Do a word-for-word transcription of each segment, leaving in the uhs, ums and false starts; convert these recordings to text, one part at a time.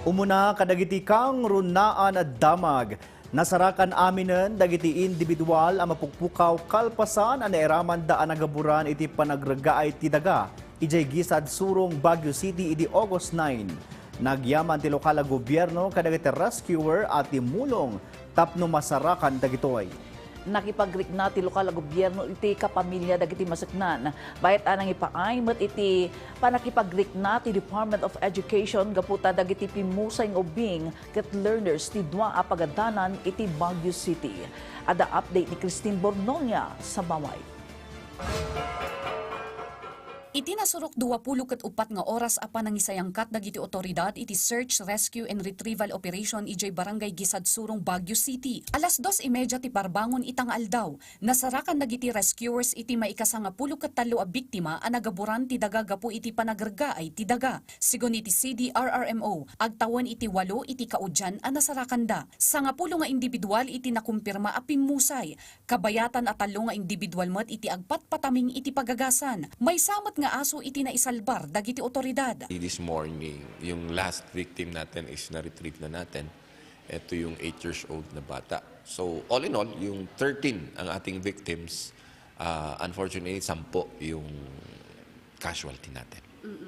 Umuna kadagiti kangrunaan a damag. Nasarakan aminen dagiti individual a mapukpukaw kalpasan a nairamanda a nagaburan iti panagreggaay ti daga idiay gisad surong Baguio City idi August nine. Nagyaman ti lokal a gobierno kadagiti rescuer a timmulong tapno masarakan dagitoy. Nakipagrikna ti lokal a gobierno iti kapamilya dagiti maseknan. Bayat a nangipaay met iti pannakipagrikna ti Department of Education gapu ta dagiti pimmusay nga ubbing ket learners ti dua a pagadanan iti Baguio City. Adda update ni Christine Bornolia, Sabaway. Iti nasurok duapulo ket uppat nga oras a panangisayangkat dagiti otoridad iti search, rescue, and retrieval operation idiay Barangay Gisad Surong, Baguio City. Alas dos y media ti parbangon ita nga aldaw, nasarakan dagiti rescuers iti maikasangapulo ket tallo a biktima a nagaburan ti daga gapu iti panagreggaay ti daga. Sigun iti C D R R M O, agtawen iti walo iti kaudian a nasarakanda. Sangapulo nga individual iti nakumpirma a pimmusay. Kabayatan a tallo nga individual met iti agpatpataming iti pagagasan. Maysa met nga aso iti naisalbar dagiti otoridad. This morning, yung last victim natin is na-retrieve na natin. Ito yung eight years old na bata. So, all in all, yung thirteen ang ating victims. Ah, unfortunately, sampo yung casualty natin.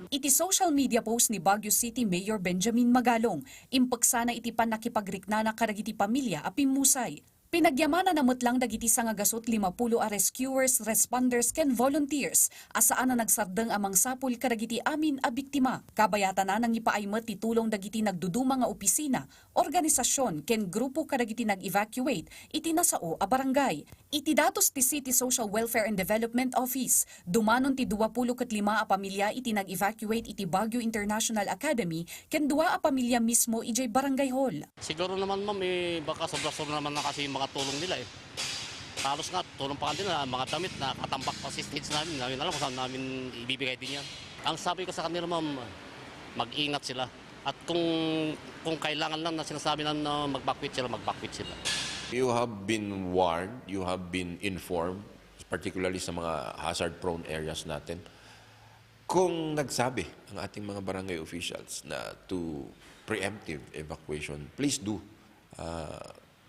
Iti social media post ni Baguio City Mayor Benjamin Magalong, impeksana iti pannakipagriknana kadagiti pamilya a pimmusay. Pinagyamanana met lang dagiti sangagasut limapulo a rescuers, responders, ken volunteers a saan a nagsardeng a mangsapul kadagiti amin a biktima. Kabayatana nangipaay met ti tulong dagiti nagduduma nga opisina, organisasion, ken grupo kadagiti nag-evacuate iti nasao a barangay. Iti datos ti City Social Welfare and Development Office, dumanon ti duapulo ket lima a pamilya iti nag-evacuate iti Baguio International Academy ken dua a pamilya mismo idiay barangay hall. Siguro naman, ma'am, eh, baka sobra-sobra naman na kasi yung mga tulong nila, eh. Halos nga, tulong pa nga nila, mga damit, nakatambak pa sa stage namin. Hindi namin alam kung saan namin ibibigay din yan. Ang sabi ko sa kanila, ma'am, mag-ingat sila. At kung, kung kailangan lang na sinasabi na, na mag-evacuate sila, mag-evacuate sila. You have been warned, you have been informed, particularly sa mga hazard-prone areas natin. Kung nagsabi ang ating mga barangay officials na to preemptive evacuation, please do, uh,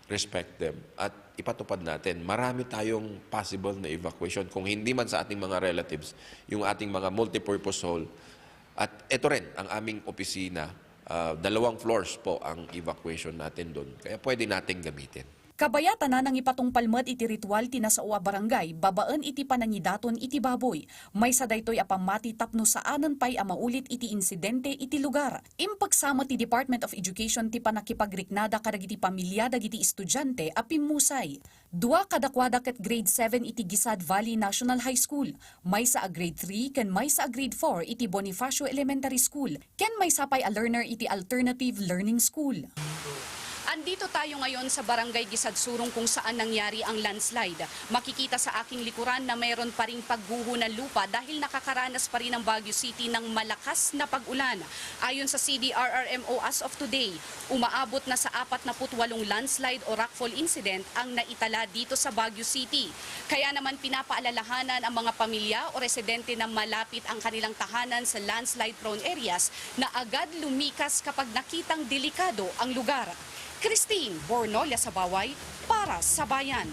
respect them at ipatupad natin. Marami tayong possible na evacuation. Kung hindi man sa ating mga relatives, yung ating mga multipurpose hall, at ito rin ang aming opisina, ah, dalawang floors po ang evacuation natin doon. Kaya pwede nating gamitin. Kabayatan a nangipatungpal met iti ritual ti nasao a barangay babaen iti panangidaton iti baboy. Maysa daytoy a pammati tapno saanen pay a maulit iti insidente iti lugar. Impeksa met ti Department of Education ti pannakipagriknada kadagiti pamilya dagiti estudiante a pimmusay. Dua kadakuada ket grade seven iti Gisad Valley National High School, maysa a grade three ken maysa a grade four iti Bonifacio Elementary School, ken maysa pay a learner iti Alternative Learning School. Andito tayo ngayon sa Barangay Gisad Surong kung saan nangyari ang landslide. Makikita sa aking likuran na mayroon pa ring pagguho ng lupa dahil nakakaranas pa rin ang Baguio City ng malakas na pag-ulan. Ayon sa C D R R M O, as of today, umaabot na sa apat na put walong landslide o rockfall incident ang naitala dito sa Baguio City. Kaya naman pinapaalalahanan ang mga pamilya o residente na malapit ang kanilang tahanan sa landslide-prone areas na agad lumikas kapag nakitang delikado ang lugar. Christine Bornolia Sabaway para sa Bayan.